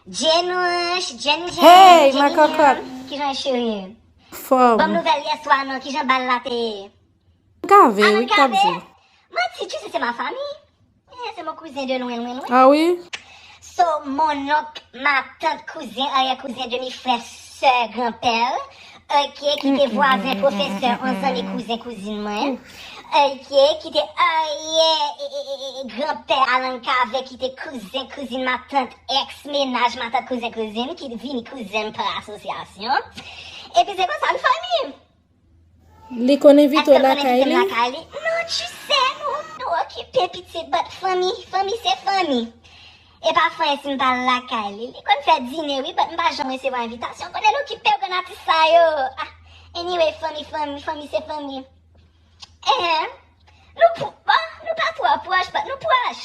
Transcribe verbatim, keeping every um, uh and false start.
Jenouch, Jenouch, Hey, ma cocotte. Kijan cheri? Fòm. Ban m nouvèl yèswa non, kijan bal la te ye? Gave, wi, k ap di. Manti, tu sais, c'est ma famille. Eh, c'est mon cousin de loin, loin, loin. Ah wi? So, mon oncle, ma tante, cousin, arrière-cousin, demi-frère, sœur, grand-père, ok, ki te vwazen, pwofesè, on zanmi, kouzen, kouzin mwen. Ok, ki te aryè e, e, e, e, granpè Alan Kavè, ki te kouzen, kouzin ma tante, ex mennaj ma tante, kouzen, kouzin, ki vini kouzen pa asosyasyon. Epi se konsa, m fanmi. Li konn envite w lakay li? Lakay li? Non, tu sais, nou, nou okipe pitit, but fanmi, fanmi se fanmi. E pa fanyen si m pa lakay li. Li konn fè dine, wi, but m pa janm resevwa envitasyon. Konnen l okipe grann atis sa yo. Ah, anyway, fanmi, fanmi, fanmi se fanmi. Eh, nou, pou, bon, nou pa twò pwòch, but nou pwòch.